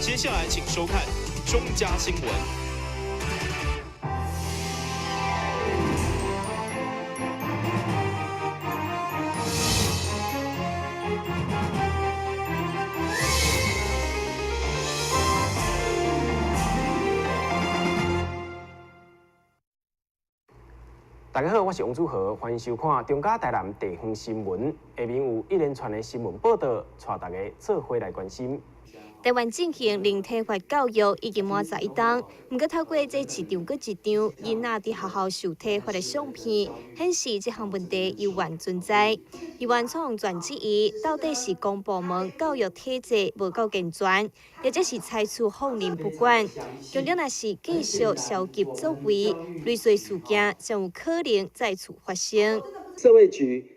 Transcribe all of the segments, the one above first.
接下來請收看中嘉新聞。大家好，我是王祖豪，歡迎收看中嘉台南地方新聞。下面有一連串的新聞報道，帶大家做伙來關心。台灣進行零體罰教育已經滿11冬，毋過透過這一張閣一張囡仔佇學校受體罰的相片，顯示這項問題猶原存在。猶原創全質疑，到底是公部門教育體制無夠健全，抑者是採取放任不管？強調若是繼續消極作為，類似事件將有可能再次發生。社會局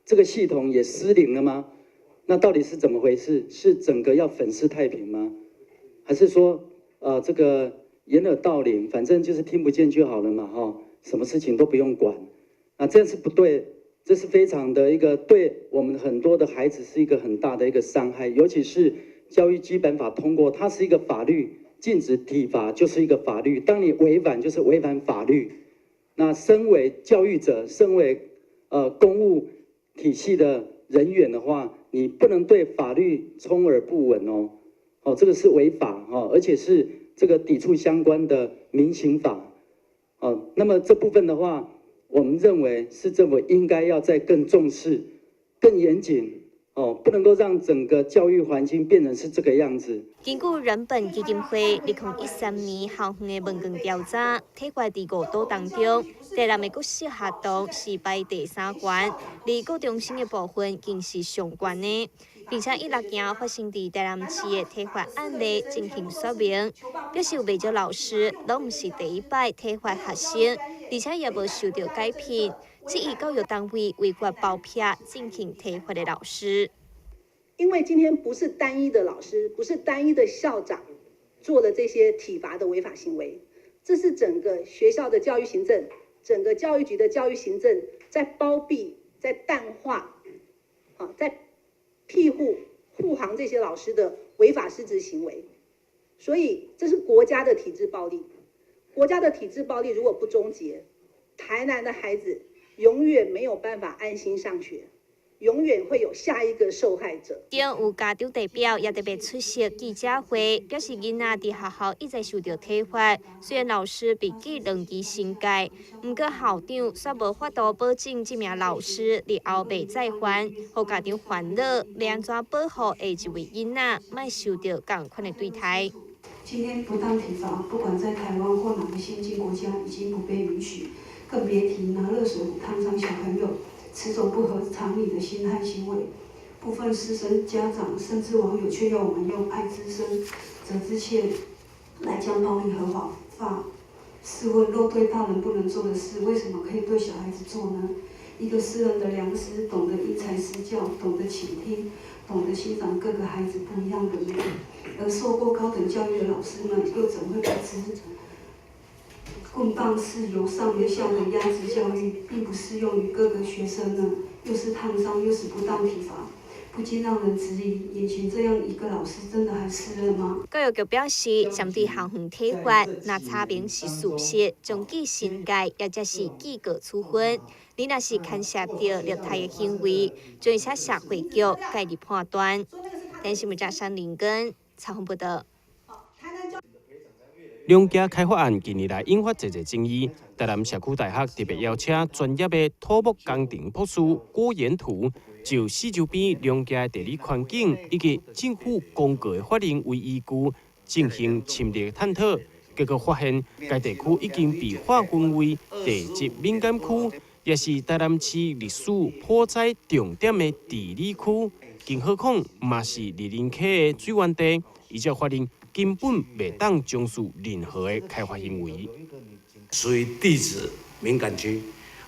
這個系統也失靈了嗎？那到底是怎麼回事？是整個要粉飾太平嗎？還是說，這個掩耳盜鈴，反正就是聽不見就好了嘛，哈，什麼事情都不用管？啊，這樣是不對，這是非常的一個對我們很多的孩子是一個很大的一個傷害，尤其是教育基本法通過，它是一個法律，禁止體罰就是一個法律，當你違反就是違反法律。那身為教育者，身為公務體系的人員的話，你不能對法律充耳不聞哦，哦，這個是違法哦，而且是這個抵觸相關的民刑法，哦，那麼這部分的話，我們認為市政府應該要再更重視、更嚴謹。哦，不能夠讓整個教育環境變成是這個樣子。根據人本基金會2013年校園的問卷調查，體罰佇五都當中，台南的國小學堂是排第三懸，而高中生的部分更是上懸的，並且以六件發生佇台南市的體罰案例進行說明，表示有袂少老師攏毋是第一擺體罰學生，而且也無受著改聘。質疑教育單位違法包庇進行體罰的老師。因為今天不是單一的老師，不是單一的校長做了這些體罰的違法行為，這是整個學校的教育行政，整個教育局的教育行政在包庇、在淡化、在庇護、護航這些老師的違法失職行為，所以這是國家的體制暴力。國家的體制暴力如果不終結，台南的孩子永遠沒有辦法安心上學，永遠會有下一個受害者。有家長代表也特別出席記者會，表示囡仔佇學校一再受著體罰，雖然老師被記兩支懲戒，毋過校長卻無法度保證這名老師日後袂再犯，予家長煩惱，欲按怎保護下一位囡仔，莫受著仝款的對待。今天不當體罰，不管在台灣或哪個先進國家，已經不被允許。更別提拿熱水壺燙傷小朋友，此種不合常理的心態行為，部分師生、家長甚至網友卻要我們用愛之深、責之切來將暴力合法化。試問，若對大人不能做的事，為什麼可以對小孩子做呢？一個私人的良師，懂得因材施教，懂得傾聽，懂得欣賞各個孩子不一樣的美，而受過高等教育的老師們又怎會不知？棍棒是由上而下的壓制教育，並不適用於各個學生呢。又是燙傷，又是不當體罰，不禁讓人質疑：眼前這樣一個老師，真的還適任嗎？教育局表示，針對校園體罰，若查明是事實，將記懲戒，抑者是記過處分。你若是牽涉著虐待的行為，將會請社會局介入判斷。電視記者沈林根採訪報導。兩家開發案近年來引發濟濟爭議，台南社區大學特別邀請專業的土木工程博士郭延圖，就四周邊兩家的地理環境以及政府公告的法令為依據，進行深入探討。結果發現，該地區已經被劃分為地質敏感區，也是台南市歷史火災重點的地理區，更何況嘛是二林溪的水源地，依照法令，根本袂當從事任何的開發行為。屬於地質敏感區，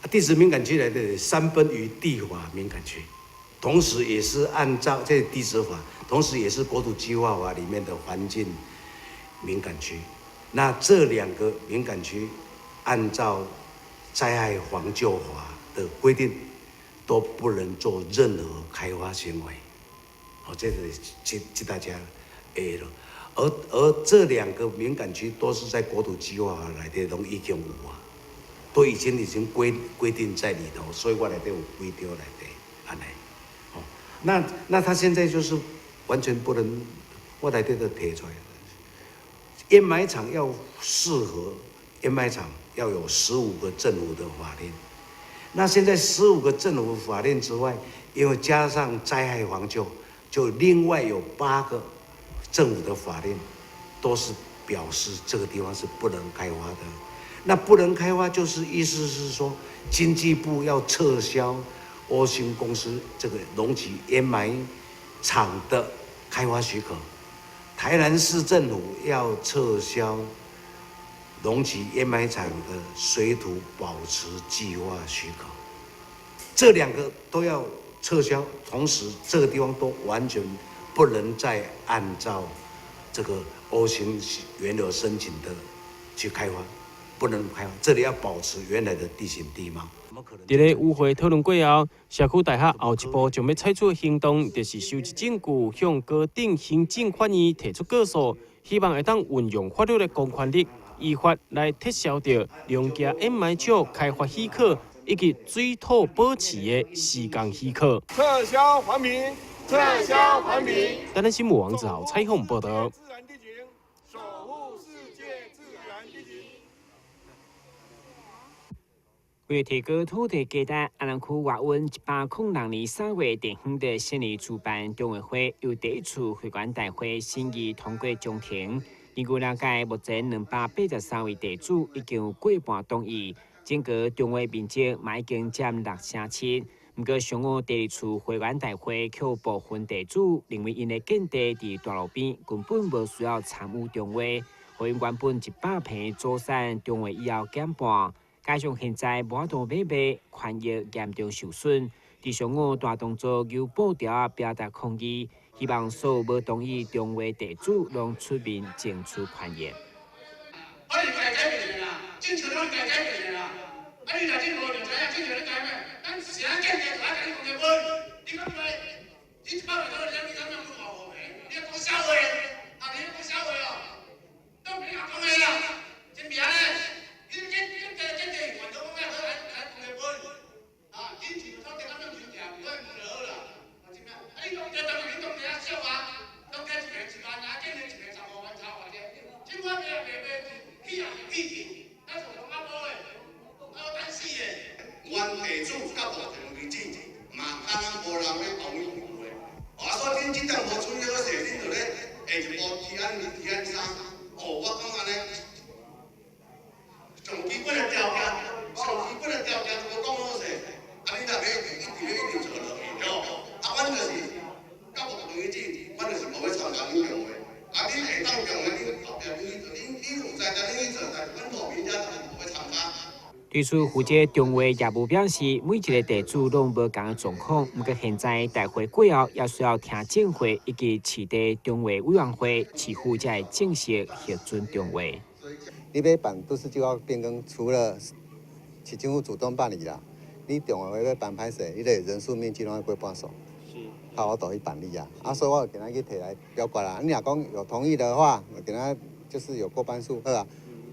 地質敏感區內的山崩於地法敏感區，同時也是按照這地質法，同時也是國土計劃法裡面的環境敏感區。那這兩個敏感區，按照災害防救法的規定，都不能做任何開發行為。好，這個請大家。會咯。而這兩個敏感區都是在國土計劃法內底攏已經有啊，都已經規定在裡頭，所以我內底有規條內底按呢。哦，那他現在就是完全不能，我內底都提出來。掩埋場要適合掩埋場要有十五個政府的法令，那現在十五個政府法令之外，因為加上災害防救，就另外有八個政府的法令，都是表示這個地方是不能開發的。那不能開發，就是意思是說，經濟部要撤銷歐新公司這個龍崎掩埋場的開發許可。台南市政府要撤銷龍崎掩埋場的水土保持計劃許可，這兩個都要撤銷，同時這個地方都完全不能再按照這個歐新原有申請的去開發，不能開發，這裡要保持原來的地形地貌。佇咧與會討論過後，社區大學後一步將欲採取行動，就是收集證據，向高等行政法院提出告訴，希望會當運用法律的公權力，依法來撤銷掉龍崎掩埋場開發許可以及水土保持的施工許可。撤銷環評，撤銷環評。台南新聞王子豪採訪報道。守護世界自然地景。為提高土地價值，阿南區外溫106年3月地方的新年主辦中華會由第一次會館大會審議通過章程。根據了解，目前283位地主已經有過半同意，整個重劃面積嘛已經佔6成7。毋過上午第二次會員大會，卻有部分地主認為𪜶的建地佇大路邊，根本無需要參與重劃，予𪜶原本100坪祖產重劃以後減半。加上現在無法度買賣，權益嚴重受損。佇上午大動作由布條表達抗議，希望所有無同意重劃地主攏出面爭取權益。啊！你改改變啦，正常攏改改變啦。啊！你若這無就知影，正常咧改咩？咱是按建地就愛共你講這分，你講來，你一百萬到你敢講五坪？你講啥話？啊！你講啥話哦？都袂曉講的啦，真命咧！你建建地建地原都講愛好來來講這分，啊！以前土地咁樣收定，我問就好啦。啊，真命！啊！你當地當你當地啊少啊，當地一坪一萬啊，建地一坪15萬差偌濟？這款賣賣賣起啊起去，咱是講啊無的，啊等死的。原地主到目前為止，嘛敢若無人咧同意重劃。啊，所以恁這檔無處理好勢，恁就咧下一步提案二、提案三。哦，我講按呢，上基本的條件，上基本的條件都無講好勢。啊，恁若欲一直咧一直做落去，對無？啊，阮就是到目前為止，阮就是無欲參加恁重劃。啊，恁會當重劃，恁後壁恁去做，恁有才調恁去做，但是阮路邊遮就是無欲參加。對此，負責重劃業務表示，每一個地主攏無仝的狀況，毋過現在大會過後，也需要聽證會以及市地重劃委員會，市府才會正式核准重劃。你欲辦都市計劃變更，除了市政府主動辦理啦，你重劃欲辦歹勢，你的人數面積攏愛過半數，才有法度去辦理啊。啊，所以我今仔去提來表決啦。你若講有同意的話，我今仔就是有過半數，好啊，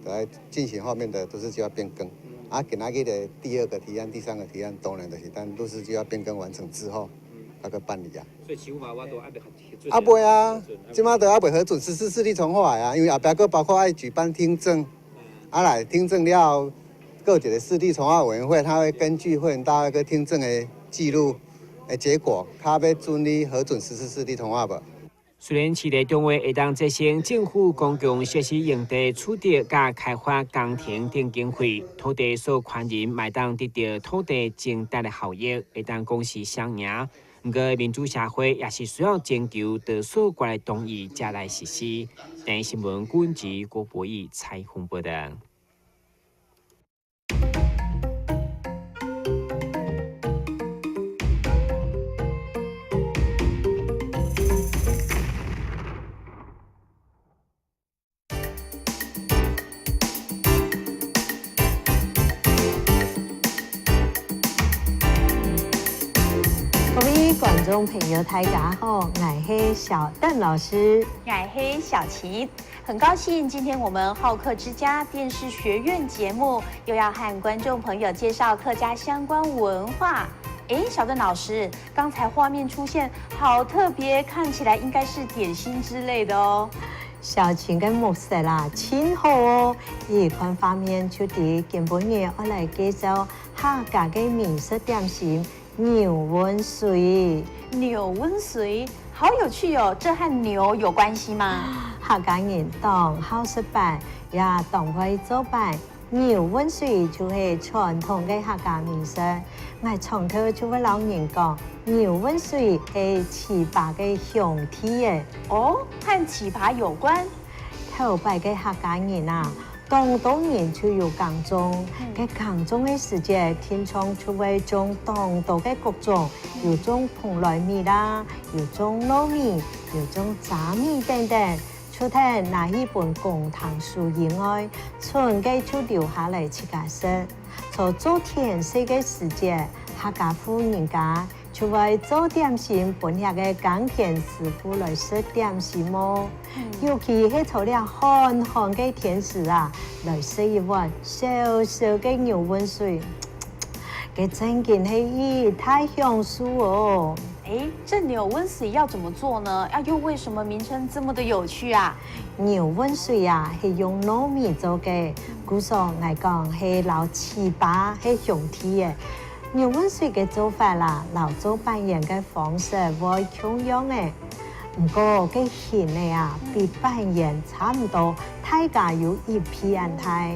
就來進行後面的都市計劃變更。啊，今仔日的第二個提案、第三個提案，當然就是等都市計劃變更完成之後，才去辦理啊。所以市府嘛，我都還未核准。啊未啊，這馬都還未核准實施市地重劃啊，因為後壁閣包括愛舉辦聽證，啊來聽證了後，閣有一個市地重劃委員會，他會根據會員大會閣聽證的記錄的結果，較欲准你核准實施市地重劃無？雖然市地重劃會當節省政府公共設施用地取得佮開發工程等經費，土地所有權人嘛會當得著土地增值的效益，會當講是雙贏。毋過民主社會也是需要徵求多數決的同意才來實施。台視新聞郭文吉、郭博義採訪報道。各位觀眾朋友大家好，𠊎係小鄧老師， 𠊎係小琴，很高興今天我們好客之家電視學院節目又要和觀眾朋友介紹客家相關文化。哎，小鄧老師，剛才畫面出現好特別，看起來應該是點心之類的哦。小琴个目色啦，真好哦！這款畫面就佇今晡日我來介紹客家个美食點心牛瘟水。牛瘟水，好有趣哦！這和牛有關係嗎？客家人當好食飯，也當會做飯。牛瘟水就是傳統个客家美食。𠊎常頭就會老人講，牛瘟水係奇葩个兄弟的。哦，和奇葩有關。頭擺个客家人啊，當多年就有耕種，个耕種个時節，田中就會種當多个穀種，有種蓬萊米啦，有種糯米，有種雜米等等。除忒那一本公堂書以外，剩个就留下來自家食。在做田事个時節，客家婦人家就會做點心，分遐个耕田師傅來食點心哦。尤其係做了寒寒个天時啊，來食一碗燒燒个牛瘟水，个真緊係一大享受哦。哎，這牛瘟水要怎麼做呢？啊，又為什麼名稱這麼的有趣啊？牛瘟水啊，係用糯米做个，古說𠊎講係老七八係兄弟的。牛瘟水个做法啦，摎做板圓个方式會同樣的，毋過个形的啊，比板圓差毋多，大家有一皮按大。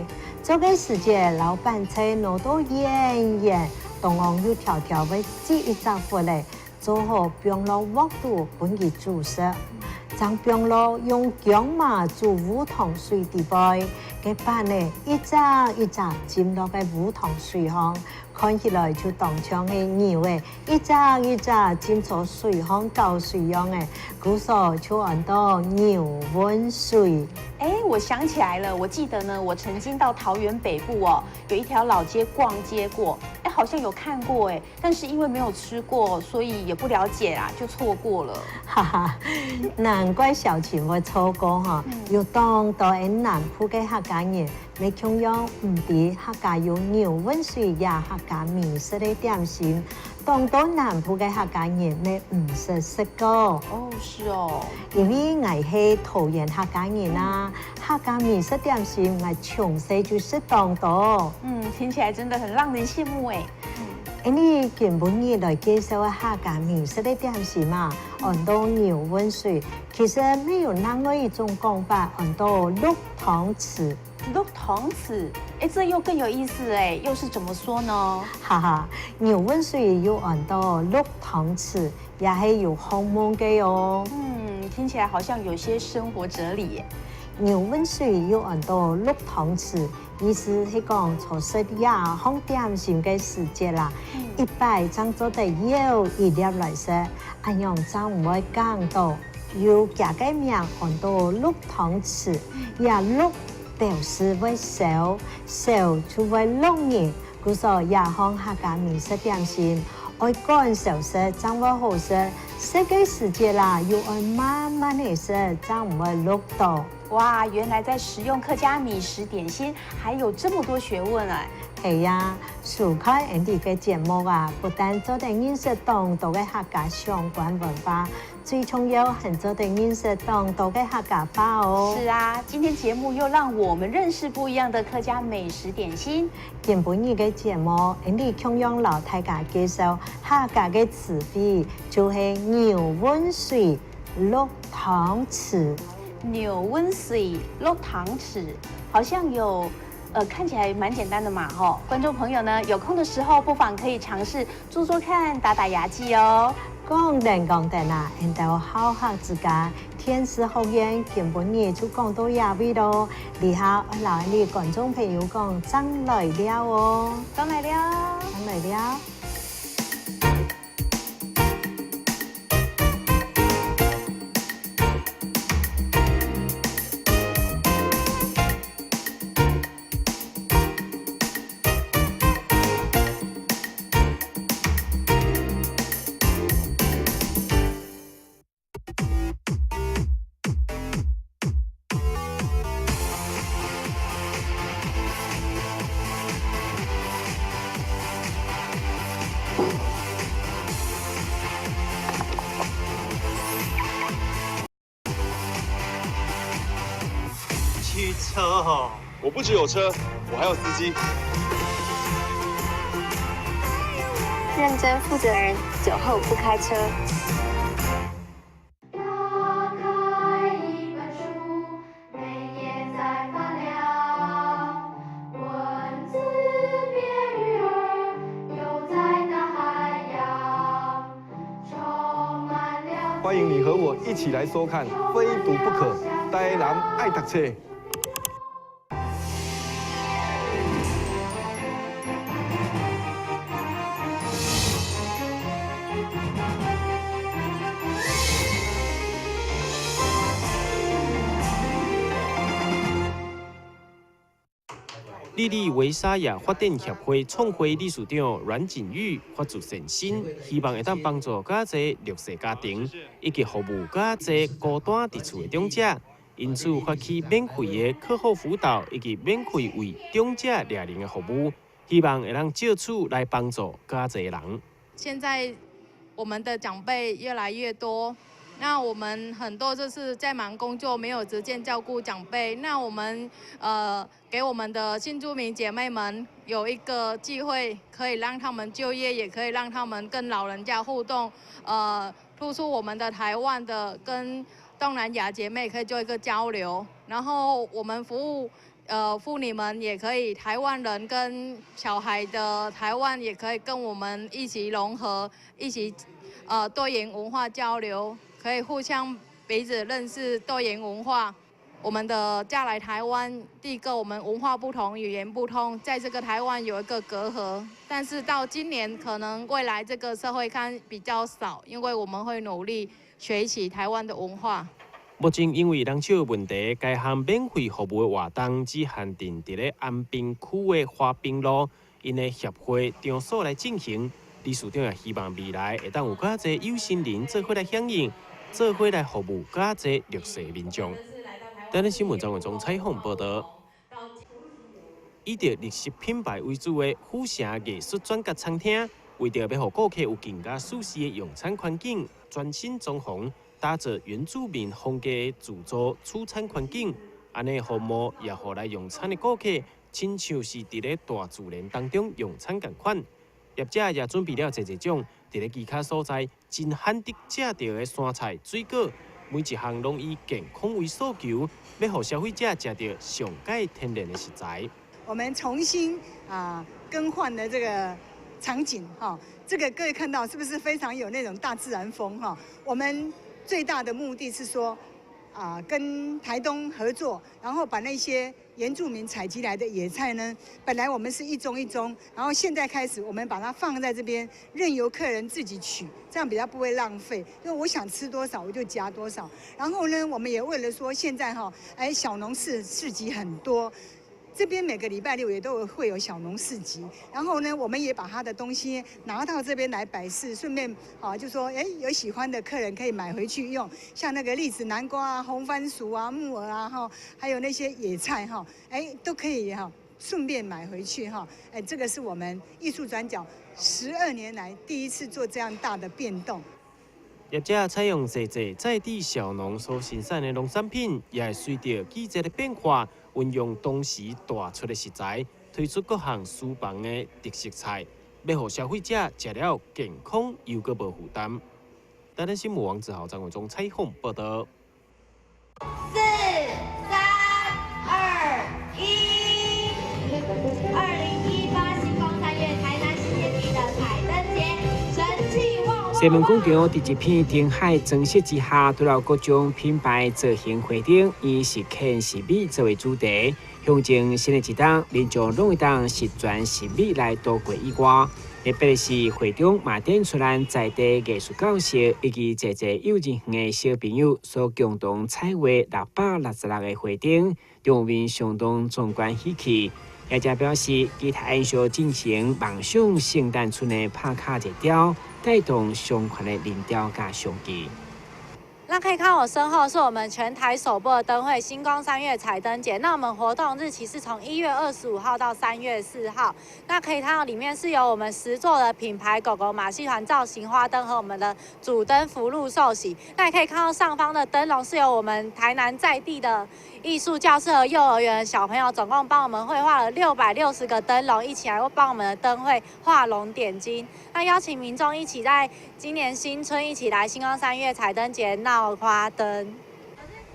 做个時節，老板菜攞到圓圓，當然有條條會擠一隻回來。做好放落鑊肚，分佢煮食。將放落用薑麻煮烏糖水底杯，个板呢一隻一隻浸落个烏糖水烘，看起來就當像係牛的，一隻一隻浸做水烘攪水樣的，故說就按到牛瘟水。哎，我想起來了，我記得呢，我曾經到桃園北部哦，有一條老街逛街過，哎，好像有看過哎，但是因為沒有吃過，所以也不了解啦，就錯過了。哈哈，難怪小琴會錯過哈，有當到南部个客家人，沒同樣毋知客家有牛瘟水也客家美食的點心，當到南部个客家人，沒毋識食過。哦，是哦，因為𠊎係桃園客家人啊，客家美食點心𠊎從細就食當多。嗯，聽起來真的很讓人羨慕哎。欸，你今晡日來介紹客家美食的點心嘛，按到牛瘟水，其實沒有另外一種講法，按到橐湯匙。橐湯匙，哎，這又更有意思哎，又是怎麼說呢？哈哈，牛瘟水又按到橐湯匙，也係有學問个哦。嗯，聽起來好像有些生活哲理耶。牛瘟水又按到橐湯匙，意思係講在食也項點心个時節啦，一擺將做得有一粒來食，按樣將毋會講到有加個名按到橐湯匙，也橐表示會燒，燒就會橐人，故說也項客家美食點心，愛趕熟食，才會好食。食个時節啦，又愛慢慢的食，才毋會橐到。哇，原來在食用客家米食點心，還有這麼多學問啊！係呀，收看𠊎哋个節目啊，不但做得認識當多个客家相關文化，最重要還做得認識當多个客家話哦。是啊，今天節目又讓我們認識不一樣的客家美食點心。今晡日个節目，𠊎哋同樣摎大家介紹客家个詞彙，就係牛瘟水、橐湯匙。牛瘟水、橐湯匙，好像有，看起來蠻簡單的嘛，吼！觀眾朋友呢，有空的時候不妨可以嘗試做做看，打打牙祭哦。講定講定啊，𠊎兜好客之家電視學院今晡日就講到這位囉，以下我摎你觀眾朋友講，正來尞哦，正來尞，正來尞。車吼？我不只有車，我還有司機。認真負責人，酒後不開車。歡迎你和我一起來收看《非讀不可》，台南愛讀冊。莉莉維沙亞發展協會創會理事長阮錦玉發自善心，希望會當幫助較濟弱勢家庭，以及服務較濟孤單佇厝的長者，因此發起免費的課後輔導以及免費為長者掠人的服務，希望會當借此來幫助較濟人。現在我們的長輩越來越多。那我們很多就是在忙工作，沒有時間照顧長輩。那我們給我們的新住民姐妹們有一個機會，可以讓他們就業，也可以讓他們跟老人家互動，突出我們的台灣的跟東南亞姐妹可以做一個交流。然後我們服務婦女們也可以，台灣人跟小孩的台灣也可以跟我們一起融合，一起多元文化交流。可以互相彼此認識多元文化。我們的嫁來台灣，第一個我們文化不同，語言不通，在這個台灣有一個隔閡。但是到今年，可能未來這個社會看比較少，因為我們會努力學習台灣的文化。目前因為人手問題，該項免費服務的活動只限定佇咧安平區的花濱路，𪜶的協會場所來進行。理事長也希望未來會當有較濟有心人做伙來響應。做伙來服務較濟弱勢民眾。台南新聞張文忠採訪報道。以著綠色品牌為主的府城藝術轉角餐廳，為著欲予顧客有更加舒適的用餐環境，全新裝潢，打造原住民風格的自助取餐環境。按呢服務也予來用餐的顧客，親像是佇咧大自然當中用餐仝款。業者也準備了濟濟種，佇咧其他所在真罕得食著的山菜水果，每一項攏以健康為訴求，欲予消費者食著上佳天然的食材。我們重新更換了這個場景哈，這個各位看到是不是非常有那種大自然風哈？我們最大的目的是說跟台東合作，然後把那些原住民採集來的野菜呢，本來我們是一盅一盅，然後現在開始我們把它放在這邊，任由客人自己取，這樣比較不會浪費。因為我想吃多少我就夾多少。然後呢，我們也為了說現在哈，小農市集很多。這邊每個禮拜六也都會有小農市集，然後呢，我們也把他的東西拿到這邊來擺設，順便就說，有喜歡的客人可以買回去用，像那個栗子、南瓜啊、紅番薯啊、木耳啊，哈，還有那些野菜哈，都可以哈，順便買回去哈，這個是我們藝術轉角12年來第一次做這樣大的變動。業者採用濟濟在地小農所生產的農產品，也會隨著季節的變化，運用當時帶出的食材，推出各項書房的特色菜，欲予消費者食了健康又閣無負擔。台南新聞王子豪、張文忠採訪報道。 4、3、2、1。2018星光三月台南新天地的彩燈節，神氣旺旺。西門廣場佇一片燈海裝飾之下，除了各種品牌造型花燈，以食儉食美作為主題，象徵新的一冬，民眾攏會當十全十美來度過以外，特別是會中嘛展出咱在地藝術教授以及濟濟幼稚園的小朋友所共同彩畫666個花燈，場面相當壯觀喜氣。業者表示，其他延續進行夢想聖誕村的拍卡熱潮，帶動相關的人潮佮商機。那可以看我身後是我們全台首播的燈會——新光三越彩燈節。那我們活動日期是從1月25號到3月4號。那可以看到裡面是由我們10座的品牌狗狗馬戲團造型花燈和我們的主燈福祿壽喜。那也可以看到上方的燈籠是由我們台南在地的藝術教室和幼兒園的小朋友總共幫我們繪畫了660個燈籠，一起來幫我們的燈會畫龍點睛。那邀請民眾一起在今年新春一起來新光三越彩燈節鬧花燈。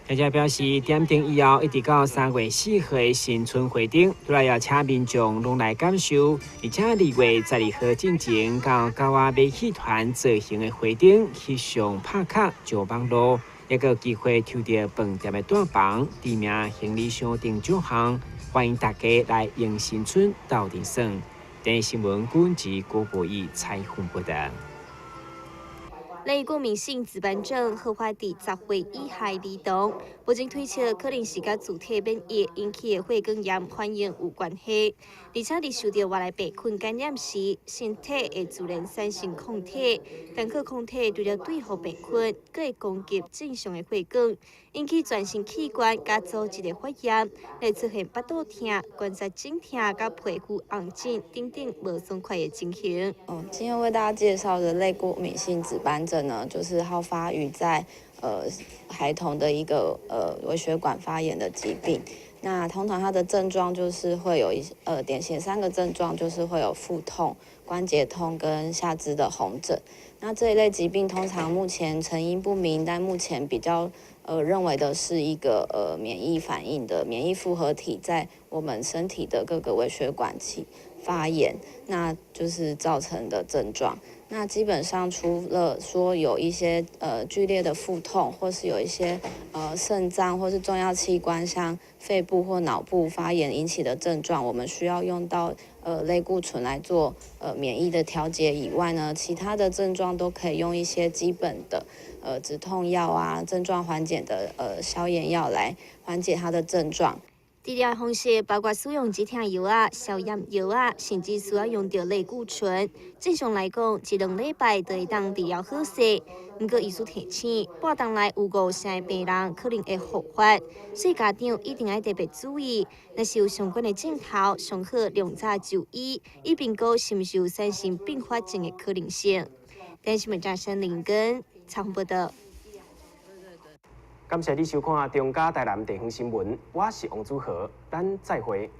專家表示，點燈以後一直到3月4號的新春花燈，都來邀請民眾攏來感受。而且2月12號進前到九仔馬戲團造型的花燈翕相拍卡上網路，也閣有機會抽著飯店的單房、馳名行李箱等獎項。歡迎大家來迎新春鬥陣耍。電視新聞軍及郭博義採訪報導。類過敏性紫斑症好發佇10歲以下兒童，目前推測可能是佮自體免疫引起的血管炎反應有關係，而且佇受著外來病菌感染時，身體會自然產生抗體，單靠抗體除了對付病菌，閣會攻擊正常的血管，引起全身器官佮組織的發炎，來出現腹肚疼、關節腫痛、佮皮膚紅疹等等無爽快的情形。哦，今天為大家介紹的類過敏性紫斑症呢，就是好發於在孩童的一個微血管發炎的疾病。那通常它的症狀就是會有一典型三個症狀，就是會有腹痛、關節痛跟下肢的紅疹。那這一類疾病通常目前成因不明，但目前比較認為的是一個免疫反應的免疫複合體在我們身體的各個微血管起發炎，那就是造成的症狀。那基本上除了說有一些劇烈的腹痛，或是有一些腎臟或是重要器官像肺部或腦部發炎引起的症狀，我們需要用到類固醇來做免疫的調節以外呢，其他的症狀都可以用一些基本的止痛藥啊、症狀緩解的消炎藥來緩解它的症狀。治療方式包括使用止痛藥啊、消炎藥啊，甚至需要用著類固醇。正常來講，一兩禮拜就會當治療好勢。毋過醫師提醒，半冬內有5成的病人可能會復發，所以家長一定愛特別注意。若是有相關的症頭，上好量早就醫，以評估是毋是有產生併發症的可能性。電視媒體陳林根採訪報導。感謝你收看中嘉台南地方新聞，我是王祖豪，咱再會。